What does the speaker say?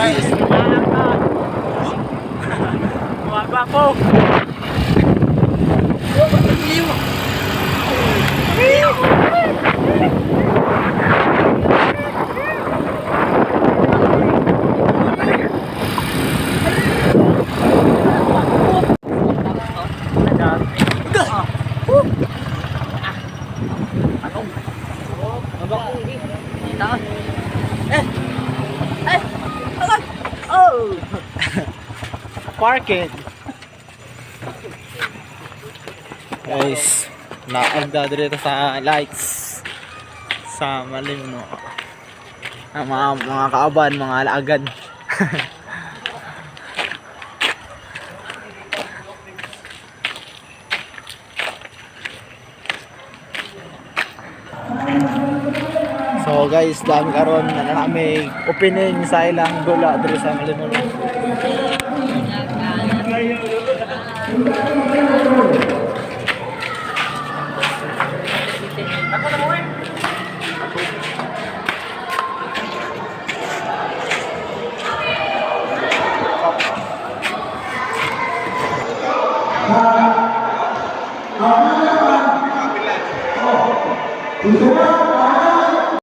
Guys, ah, mga gwapo. Parking. Guys, naagda dito sa lights sa Malimno. Ang mga kaaban, mga alaagan. So guys, dami karon na kami opening sa ilang dula diri sa Malimno.